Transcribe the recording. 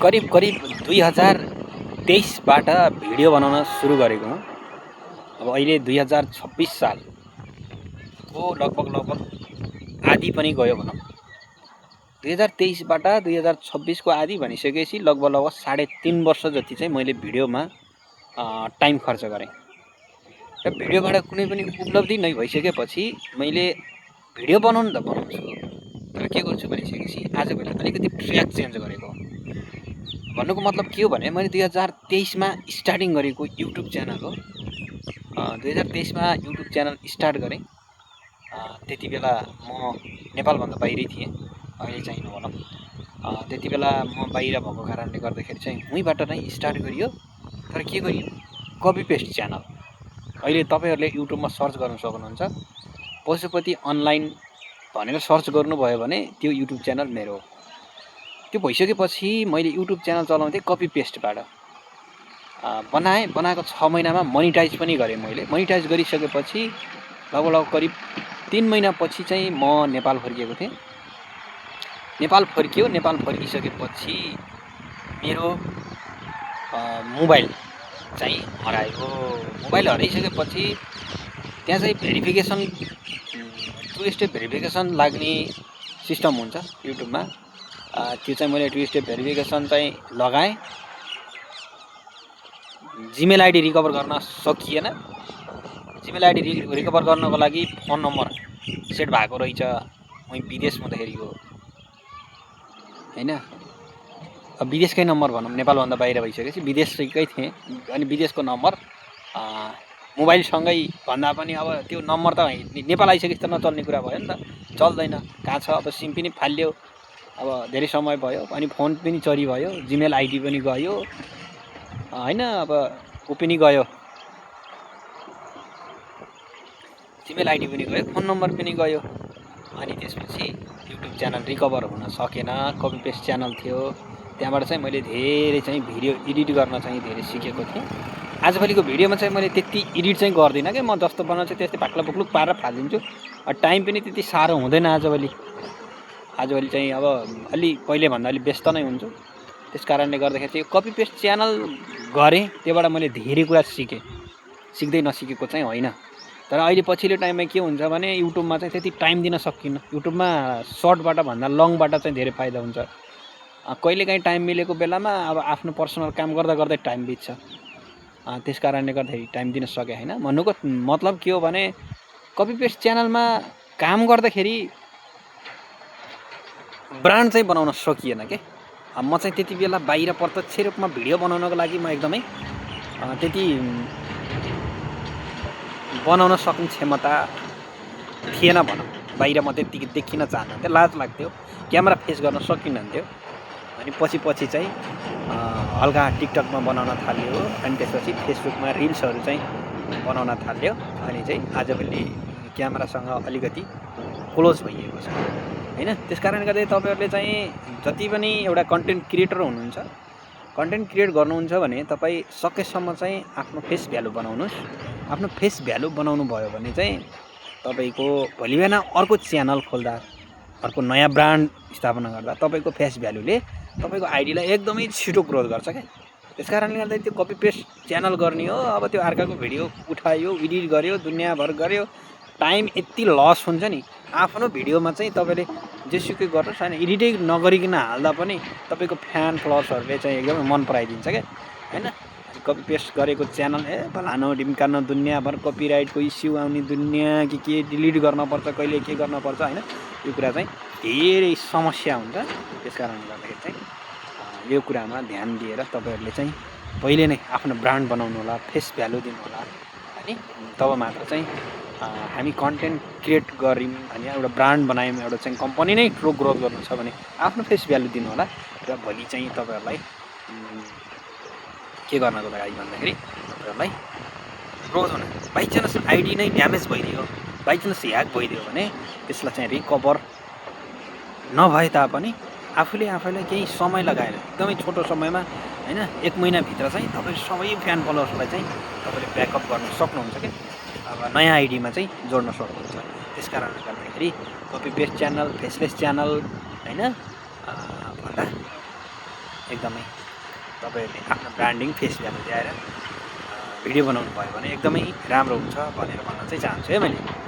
करिब करिब 2023बाट भिडियो बनाउन सुरु गरेको हुँ। अब अहिले 2026 सालको लगभग आधी पनि गयो भनौँ। 2023बाट 2026को आधी भनिसकेपछि लगभग 3.5 वर्ष जति चाहिँ मैले भिडियोमा टाइम खर्च गरेँ। र भिडियोबाट कुनै पनि उपलब्धि नै भइसकेपछि मैले भिडियो बनाउनु त बनाउँछु, तर के गर्छु भनिसकेपछि आजभोलि अलिकति ट्र्याक चेन्ज गरेको हो। भन्नुको मतलब के हो भने मैले 2023मा स्टार्टिङ गरेको युट्युब च्यानल हो। 2023मा युट्युब च्यानल स्टार्ट गरेँ। त्यति बेला म नेपालभन्दा बाहिरै थिएँ, अहिले चाहिँ नभनौँ। त्यति बेला म बाहिर भएको कारणले गर्दाखेरि चाहिँ उहीँबाट नै स्टार्ट गरियो। तर के गरियो, कपी पेस्ट च्यानल। अहिले तपाईँहरूले युट्युबमा सर्च गर्न सक्नुहुन्छ, पशुपति अनलाइन भनेर सर्च गर्नुभयो भने त्यो युट्युब च्यानल मेरो हो। त्यो भइसकेपछि मैले युट्युब च्यानल चलाउँथेँ कपी पेस्टबाट। बनाएको 6 महिनामा मोनिटाइज पनि गरेँ मैले। मोनिटाइज गरिसकेपछि लगभग करिब 3 महिनापछि चाहिँ म नेपाल फर्किएको थिएँ। नेपाल फर्किसकेपछि मेरो मोबाइल चाहिँ हरायो। मोबाइल हराइसकेपछि त्यहाँ चाहिँ भेरिफिकेसन, टु स्टेप भेरिफिकेसन लाग्ने सिस्टम हुन्छ युट्युबमा। त्यो चाहिँ मैले टु स्टेप भेरिफिकेसन चाहिँ लगाएँ। जिमेल आइडी रिकभर गर्न सकिएन। जिमेल आइडी रिकभर गर्नको लागि फोन नम्बर सेट भएको रहेछ उही विदेश हुँदाखेरिको, होइन? अब विदेशकै नम्बर भनौँ, नेपालभन्दा बाहिर भइसकेपछि विदेशकै थिएँ। अनि विदेशको नम्बर मोबाइलसँगै भन्दा पनि अब त्यो नम्बर त नेपाल आइसकेपछि त नचल्ने कुरा भयो नि त, चल्दैन। कहाँ छ अब, सिम पनि फाल्यो, अब धेरै समय भयो, अनि फोन पनि चोरी भयो, जिमेल आइडी पनि गयो, होइन? अब ऊ पनि गयो, जिमेल आइडी पनि गयो, फोन नम्बर पनि गयो। अनि त्यसपछि युट्युब च्यानल रिकभर हुन सकेन। कपी पेस्ट च्यानल थियो। त्यहाँबाट चाहिँ मैले धेरै चाहिँ भिडियो एडिट गर्न चाहिँ धेरै सिकेको थिएँ। आजभोलिको भिडियोमा चाहिँ मैले त्यति एडिट चाहिँ गर्दिनँ कि, म जस्तो बनाउँछु त्यस्तै पाक्ला पुक्लुक पारेर फालिदिन्छु। टाइम पनि त्यति साह्रो हुँदैन आजभोलि चाहिँ अब अलि पहिलेभन्दा अलि व्यस्त नै हुन्छु। त्यस कारणले गर्दाखेरि चाहिँ कपी पेस्ट च्यानल गरेँ, त्योबाट मैले धेरै कुरा सिकेँ, सिक्दै नसिकेको चाहिँ होइन। तर अहिले पछिल्लो टाइममा के हुन्छ भने युट्युबमा चाहिँ त्यति टाइम दिन सकिन्न। युट्युबमा सर्टबाट भन्दा लङबाट चाहिँ धेरै फाइदा हुन्छ। कहिलेकाहीँ टाइम मिलेको बेलामा अब आफ्नो पर्सनल काम गर्दा गर्दै टाइम बित्छ। त्यस कारणले गर्दाखेरि टाइम दिन सके होइन। भन्नुको मतलब के हो भने कपी पेस्ट च्यानलमा काम गर्दाखेरि ब्रान्ड चाहिँ बनाउन सकिएन के। म चाहिँ त्यति बेला बाहिर प्रत्यक्ष रूपमा भिडियो बनाउनको लागि म एकदमै त्यति बनाउन सक्ने क्षमता थिएन भनौँ। बाहिर म त्यति देखिन चाहन्थेँ, लाज लाग्थ्यो, क्यामेरा फेस गर्न सकिन्थ्यो। अनि पछि चाहिँ हल्का टिकटकमा बनाउन थाल्यो, अनि त्यसपछि फेसबुकमा रिल्सहरू चाहिँ बनाउन थाल्यो। अनि चाहिँ आजभोलि क्यामेरासँग अलिकति क्लोज भइएको छ, होइन? त्यस कारणले गर्दा तपाईँहरूले चाहिँ जति पनि एउटा कन्टेन्ट क्रिएटर हुनुहुन्छ, कन्टेन्ट क्रिएट गर्नुहुन्छ भने तपाईँ सकेसम्म चाहिँ आफ्नो फेस भ्यालु बनाउनुहोस्। आफ्नो फेस भ्यालु बनाउनु भयो भने चाहिँ तपाईँको भोलि बिहान अर्को च्यानल खोल्दा, अर्को नयाँ ब्रान्ड स्थापना गर्दा तपाईँको फेस भ्यालुले तपाईँको आइडीलाई एकदमै छिटो ग्रोथ गर्छ क्या। त्यस कारणले गर्दा त्यो कपी पेस्ट च्यानल गर्ने हो। अब त्यो अर्काको भिडियो उठायो, एडिट गर्यो, दुनियाँभर गर्यो, टाइम यति लस हुन्छ नि। आफ्नो भिडियोमा चाहिँ तपाईँले जेसुकै गर्नुहोस्, होइन? एडिटै नगरिकन हाल्दा पनि तपाईँको फ्यान फलोवर्सहरूले चाहिँ एकदमै मन पराइदिन्छ क्या, होइन? कपी पेस्ट गरेको च्यानल फलानो ढिम्कानो दुनियाँभर कपिराइटको इस्यु आउने, दुनियाँ के डिलिट गर्नुपर्छ, कहिले के गर्नुपर्छ, होइन? यो कुरा चाहिँ धेरै समस्या हुन्छ। त्यस कारणले गर्दाखेरि चाहिँ यो कुरामा ध्यान दिएर तपाईँहरूले चाहिँ पहिले नै आफ्नो ब्रान्ड बनाउनु होला, फेस भ्यालु दिनु होला, अनि तब मात्र चाहिँ हामी कन्टेन्ट क्रिएट गऱ्यौँ भने एउटा ब्रान्ड बनायौँ, एउटा चाहिँ कम्पनी नै ठुलो ग्रोथ गर्नु छ भने आफ्नो फेस भ्यालु दिनु होला। र भोलि चाहिँ तपाईँहरूलाई के गर्नको लागि भन्दाखेरि तपाईँहरूलाई ग्रोथ हुन, बाइचान्स आइडी नै ड्यामेज भइदियो, बाइचान्स ह्याक भइदियो भने त्यसलाई चाहिँ रिकभर नभए तापनि आफैलाई केही समय लगाएर एकदमै छोटो समयमा, होइन, 1 महिनाभित्र चाहिँ तपाईँ सबै फ्यान फलोवर्सलाई चाहिँ तपाईँले ब्याकअप गर्न सक्नुहुन्छ क्या। अब नयाँ आइडीमा चाहिँ जोड्न सक्नुहुन्छ। त्यस कारणले गर्दाखेरि copy paste channel, faceless channel, होइन, भन्दा एकदमै तपाईँहरूले आफ्नो ब्रान्डिङ फेस भ्यालु ल्याएर भिडियो बनाउनु भयो भने एकदमै राम्रो हुन्छ भनेर भन्न चाहिँ चाहन्छु है मैले।